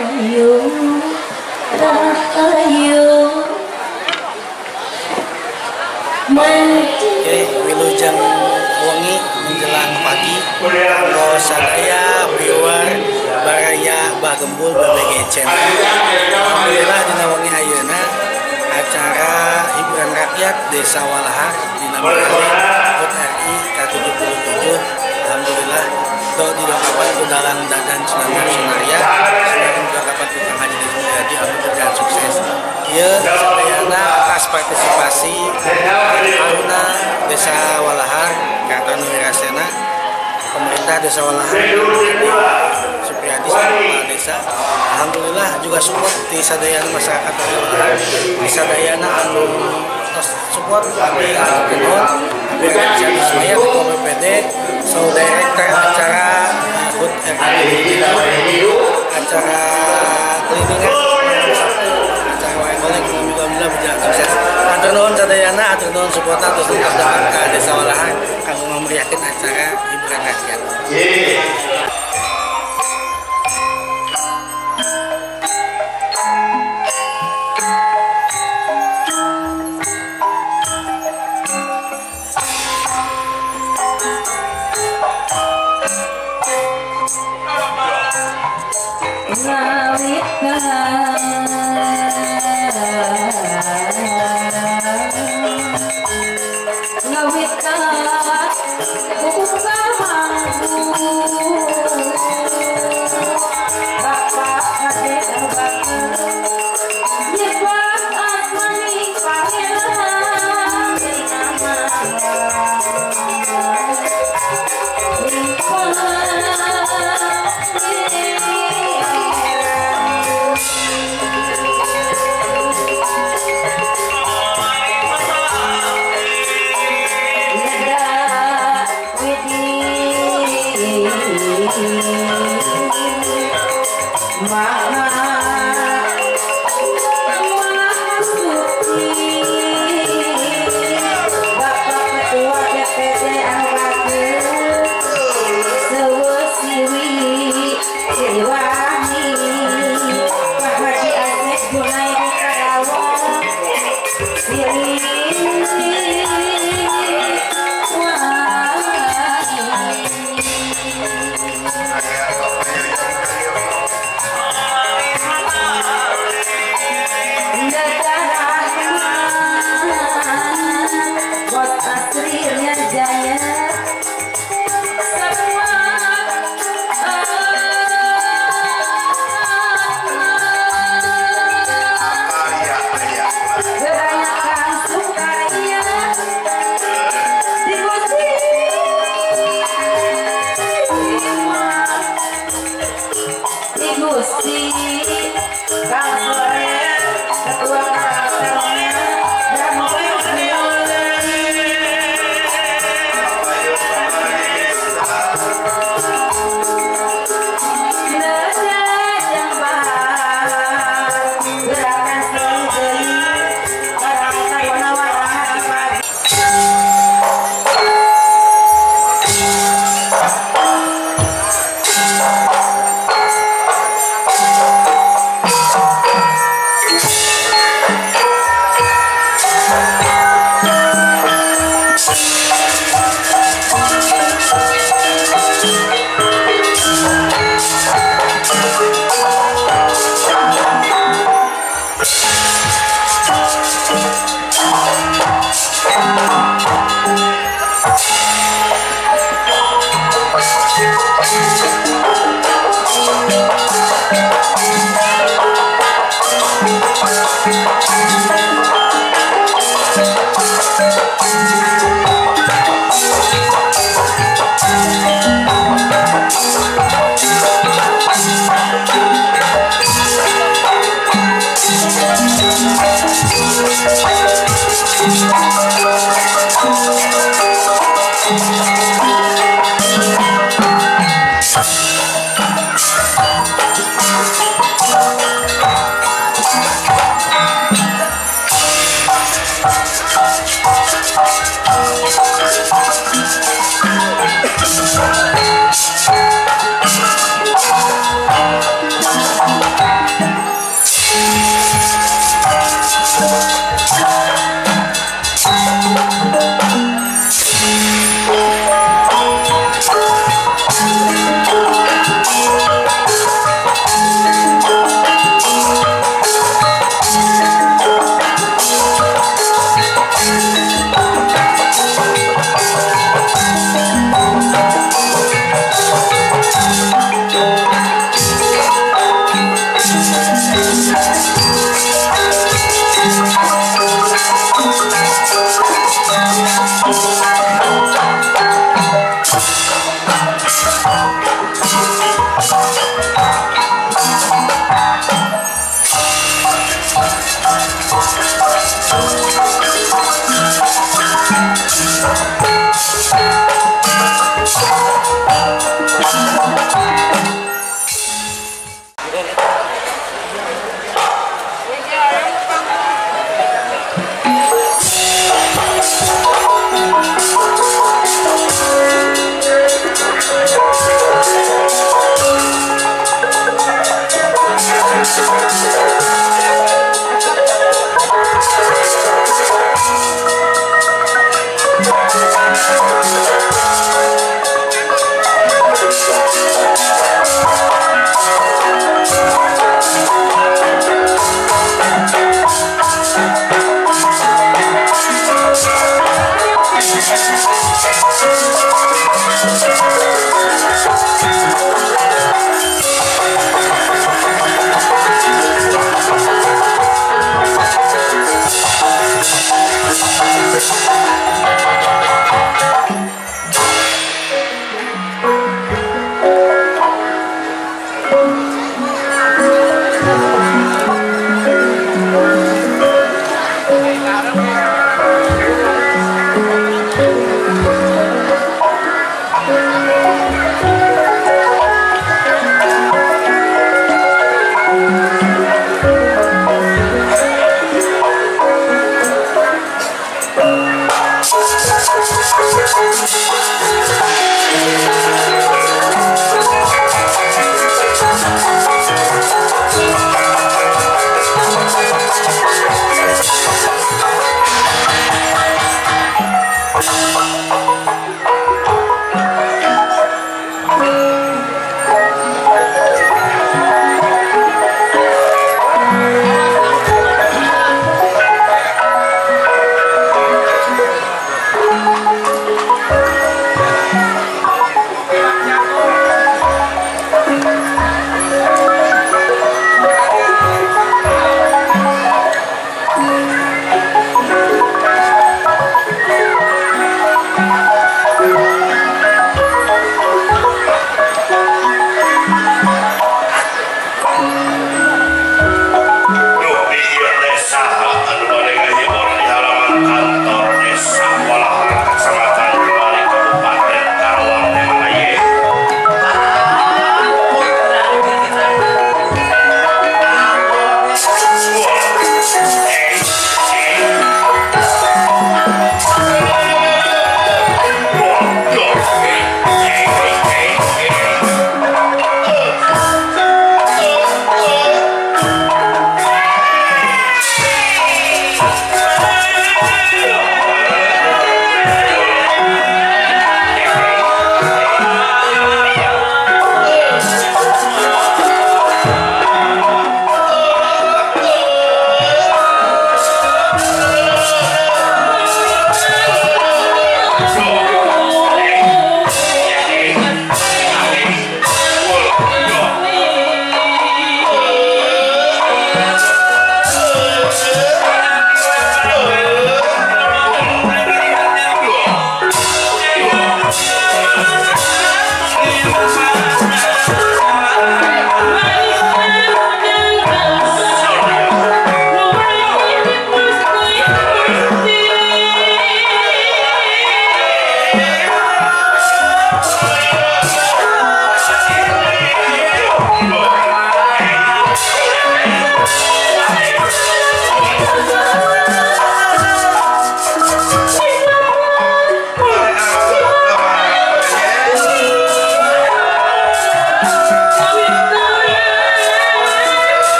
Rahayu, rahayu. Oke, wilujeng wengi menjelang pagi kanggo sadaya viewer baraya Bah Gembul BBG Channel. Alhamdulillah dina wengi ayeuna acara hiburan rakyat Desa Walahar dina HUT RI ke-77. Alhamdulillah do dilengkapan ku dalang Dadan Sunandar Sunarya, sedangkan dilengkapan ku Kang Haji Deddy Mulyadi anu berjalan sukses. Ieu sadayana atas partisipasi Taruna Desa Walahar, Keraton Wirasena, pemerintah Desa Walahar, Supriyadi kepala desa. Alhamdulillah juga support di sadayana masyarakat Walahar, di sadayana anu tos support abdi nuhun, abdi Ismaya Ketua BPD, so director acara HUT RI, acara kelilingan Sabtu, acara wayang golek, alhamdulillah berjalan sukses. Hatur nuhun sadayana, hatur nuhun supportna terus lengkap datang ke Desa Walahar kanggo ngameriahkeun acara hiburan rakyat.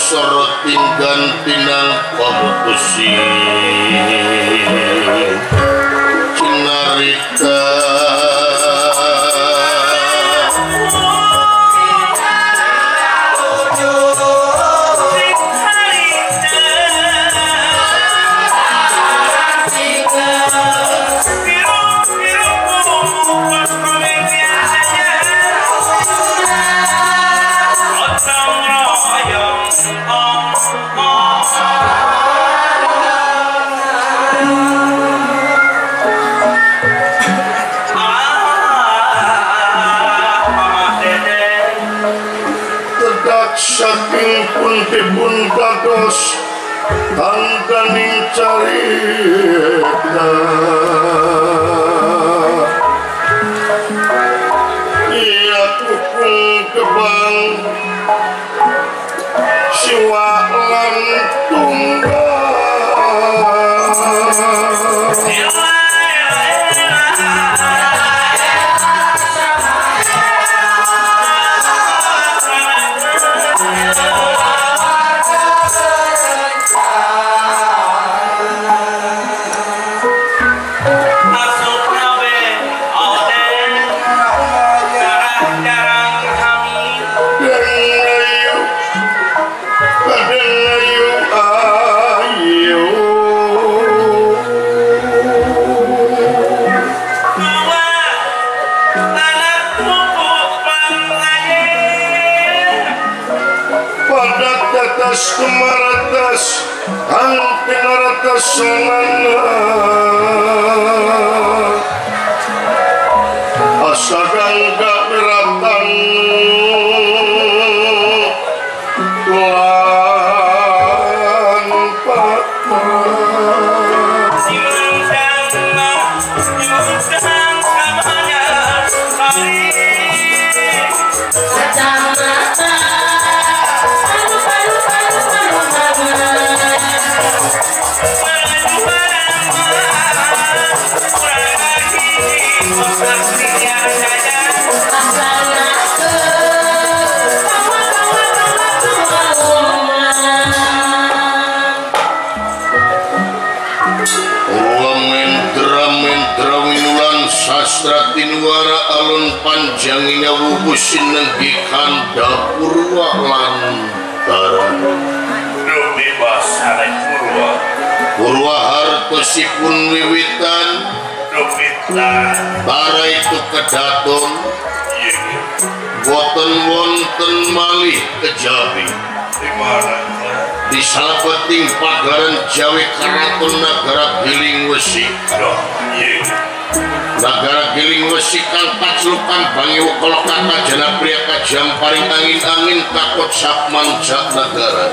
soroting gantinang pamutusi cinarita saking pun dados tangganing carita iya tukung kebang siwa lan tunggal kemaratas ang pinaratasanan asagang kapiratan lan patra sastra tinuara alun panjangina wuku sinenggi kanda purwa lantara bebas arek purwa purwa hartosipun wiwitan bara itu kedaton boten wonten malih kejawi di salebeting pagaran Jawi Keraton Nagara Gilingwesi. Nagara Gilingwesi kang paclukan bangi wekala kajana priya kajamparing angin-angin takot sakmanca nagara.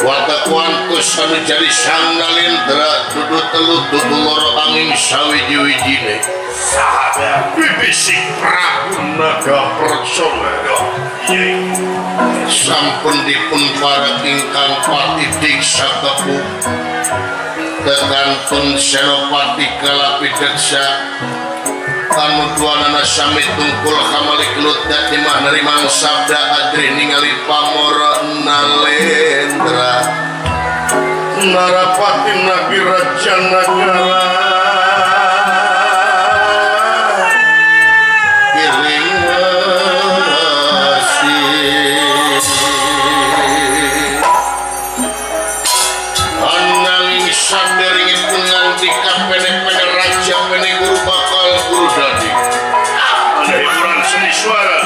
Watakuantus anu jadi sang nalendra dudu telu dudu loro angin sawiji-wijine. Saha bibisik Prabu Naga Percona. Sampun dipun parek ingkang pati diksa kepu tekantun Senopati Kalapideksa kanu duanana sami tungkul kamali gelut dadi mah nerimang sabda adri ningali pamora nalendra Narapati Nabi Raja Nagara saderengipun nganti pene-pene raja pene guru bakal guru dadi. Ada hiburan seni suara.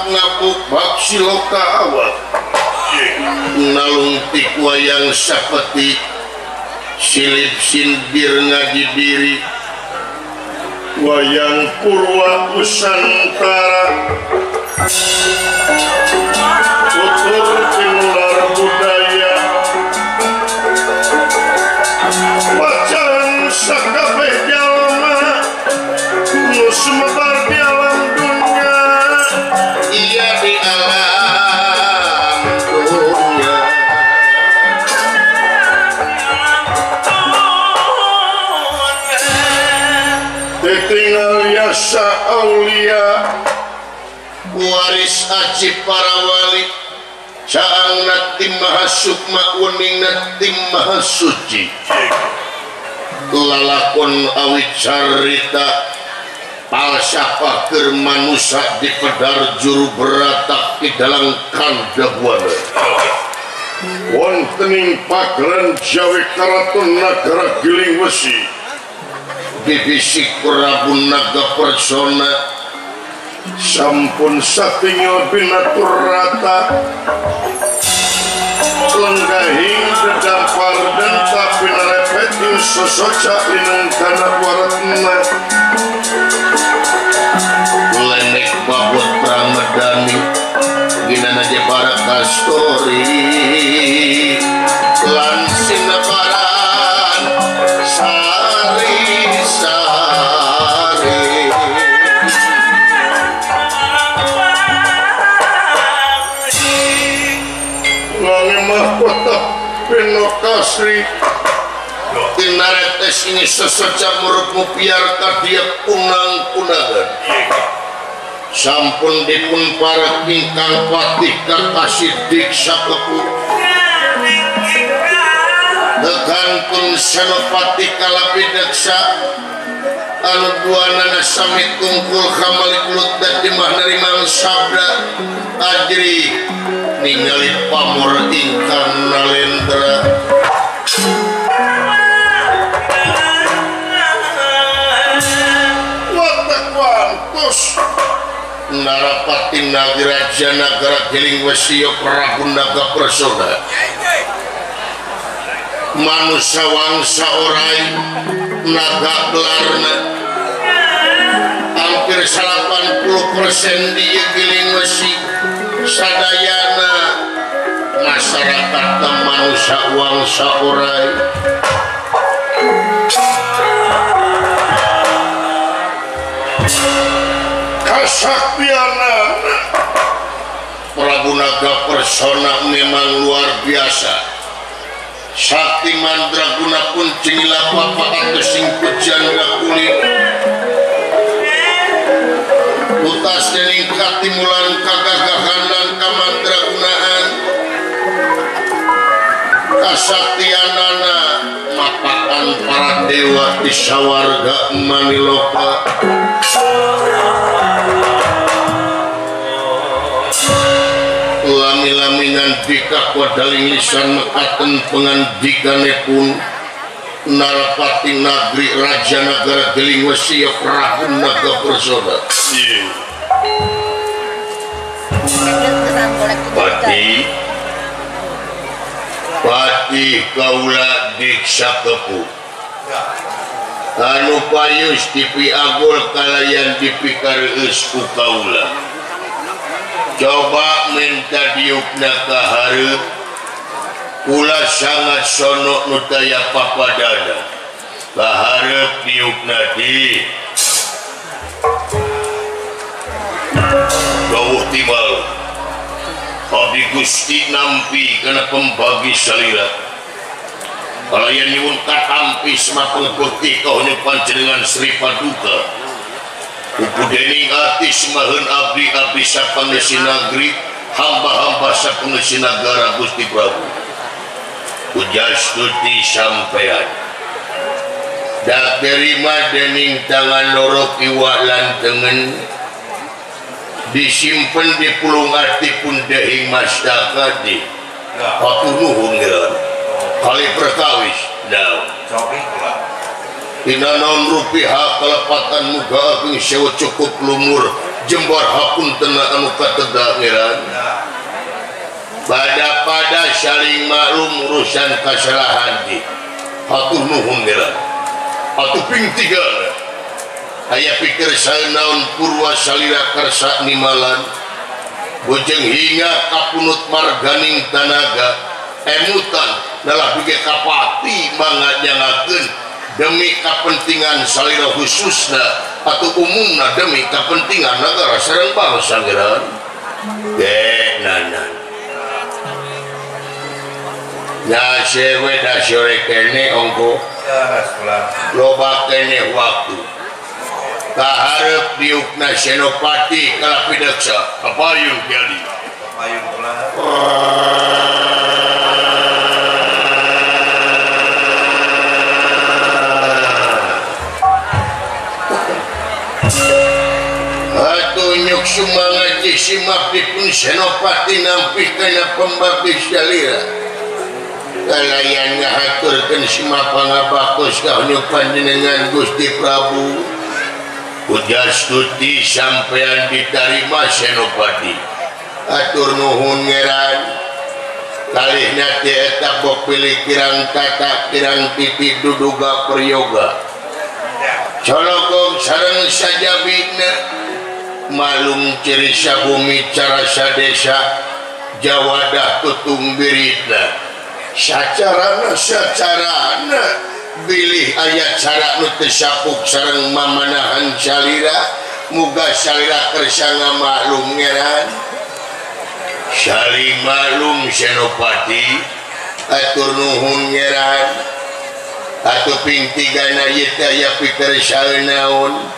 ngapuk bab siloka awak nalungtik wayang sapeti silip sindir ngaji diri wayang purwa usantara tutur tinular budaya wacan sakabeh jalma nu sumebar di alam dunya iya di alam dunya ditinggal yasa aulia waris aji para wali caangna tim maha sukma uningna tim maha suci lalakon awi carita palsafah keur manusa di pedar juru beratak di dalam kanda buana wontening pagelan Jawi Karaton Nagara Giling Wesi dibisik Prabu Naga Persona sampun satinggal binatur rata lenggahing dedampar dan tapi narepet ing sesoca linengkana waratna lenek babot pramedani ginana jepara kastori lan sinaparan sari sari mahkota Pinokasri tinaretes ini seseca murutmu biar kadia kunang-kunangan sampun dipun para ingkang patih kakasih diksa kepu tegangkun senopati kalapidaksa anu duanana sami tungkul kamali kulut dan dimah narimang sabda ajri ningali pamor ingkang nalendra watak wantos narapati nagaraja nagara Giling Wesi Prabu Naga Persona manusia wangsa orai naga gelarna hampir 80% di Giling Wesi sadayana masyarakat manusia wangsa orai kasaktiana Prabu Naga Persona memang luar biasa. Sakti mandraguna pun cingila papa atau sing pujangga kulit utas dening katimulan kagagahan dan kamandragunaan kasaktianana mapakan para dewa di sawarga maniloka. Lami-lami ngandika wadaling lisan mekaten pengandikane pun narapati nagri raja nagara Giling Wesi Prabu Naga Persona. Pati pati kaula diksa kepu anu payus dipiagul kalayan dipikareus ku kaula. Coba minta diukna ka hareup kula sangat sonok nu taya papadana ka hareup diukna di dawuh timbal abdi Gusti nampi kana pembagi salira kalayan nyuwun katampi semapeng putih kahonyo panjenengan Sri Paduka. Upu dening ati semaheun abdi abdi sapangesi nagri hamba-hamba sapangesi nagara Gusti Prabu. Pujastuti sampean. Dak terima dening tangan loro kiwa lan tengen disimpen di pulung ati pun dehing mastaka di. Hatur nuhun geura. Kali perkawis daun. Dina naon rupiah kalepatan muga agung sewa cukup lumur Jembar hapunten anu katega ngeran. Pada-pada saling maklum urusan kasalahan di. Hatur nuhun ngeran. Atuh ping tiga. Aya pikir saeunaun purwa salira kersa nimalan. Bojeng hingga kapunut marganing tanaga emutan dalah bige kapati mangga nyangakeun demi kepentingan salira khususna atau umumna demi kepentingan negara sareng bangsa geran dek nanan nya sewe da sore kene ongko loba kene waktu kaharep diukna Senopati kalapideksa kapayun kiali kapayun kula atuh nyuk sumangat simapipun Senopati nampi kana pembabis salira kalayan ngahaturkeun simapangabakos ka panjenengan Gusti Prabu. Pujastuti sampean ditarima Senopati. Atur nuhun ngeran. Kalihna teh eta bok pilih kirang tata kirang titi duduga peryoga. Cologong sareng sajabina malum ciri sabumi carasa desa jawadah tutung biritna. Sacarana sacarana bilih ayat cara nu teu sapuk sareng mamanahan salira muga salira kersa ngamaklum ngeran. Saling maklum Senopati atur nuhun ngeran. Atuh ping tigana ieu teh aya pikir saeunaun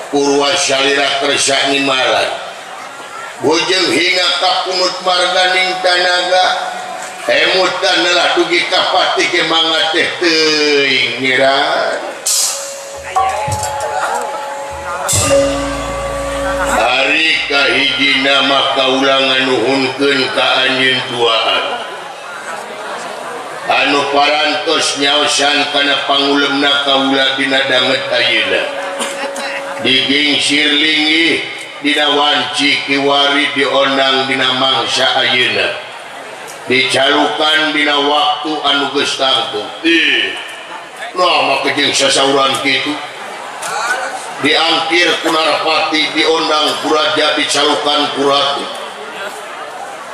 purwa salira kersa nimalan. Bojeng hingga kapunut marganing tanaga emutan lah dugi kapati ke mangga teh teuing ngeran. Hari kahiji nama kaula nganuhunkeun ka anjeun duaan anu parantos nyaosan kana pangulemna kaula dina danget ayeuna digingsir linggih dina wanci kiwari diondang dina mangsa ayeuna dicalukan dina waktu anu geus tangtu. Ih, nah make jeung sasauran kitu diangkir ku Narapati diondang ku raja dicalukan ku ratu.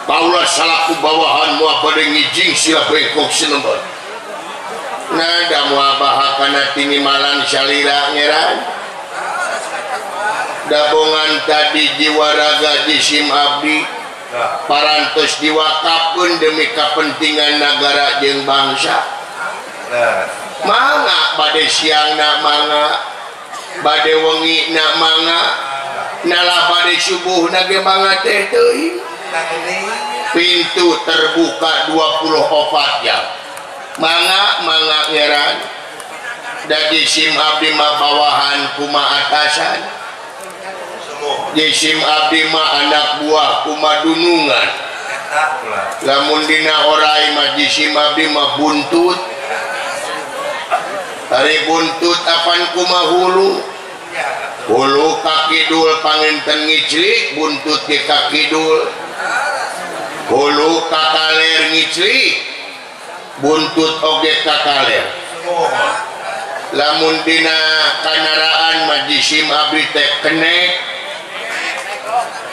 Kaula salaku bawahan moal bade ngijing sila bengkok sinemban. Nah da moal bahakana tinimalan salira ngeran. Dabongan tadi jiwa raga jisim abdi parantos diwakafkeun demi kepentingan negara jeung bangsa. Mangga bade siangna mangga, bade wengi na mangga, nala bade subuhna ge mangga teh teuing. Pintu terbuka 24 jam. Mangga mangga ngeran. Da jisim abdi mah bawahan kuma atasan. Jisim abdi mah anak buah kuma dunungan. Lamun dina orai mah jisim abdi mah buntut. Ari buntut apan kuma hulu. Hulu ka kidul panginten ngiclik, buntut ge ka kidul. Hulu ka kaler ngiclik, buntut oge ka kaler. Lamun dina kanaraan mah jisim abdi teh kenek.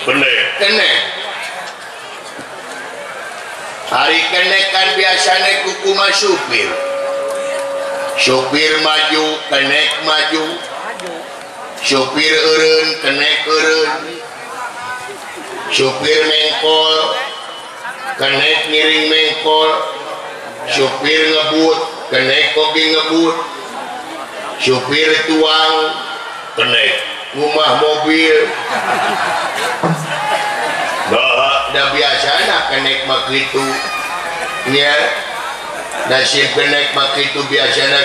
Kenek. Hari kenek kan biasanya kukuma supir. Supir maju, kenek maju. Supir eureun, kenek eureun. Supir mengkol, kenek ngiring mengkol. Supir ngebut, kenek oge ngebut. Supir tuang, kenek rumah mobil. Da biasana kenek mah kitu nya. Nasib kenek mah kitu biasana.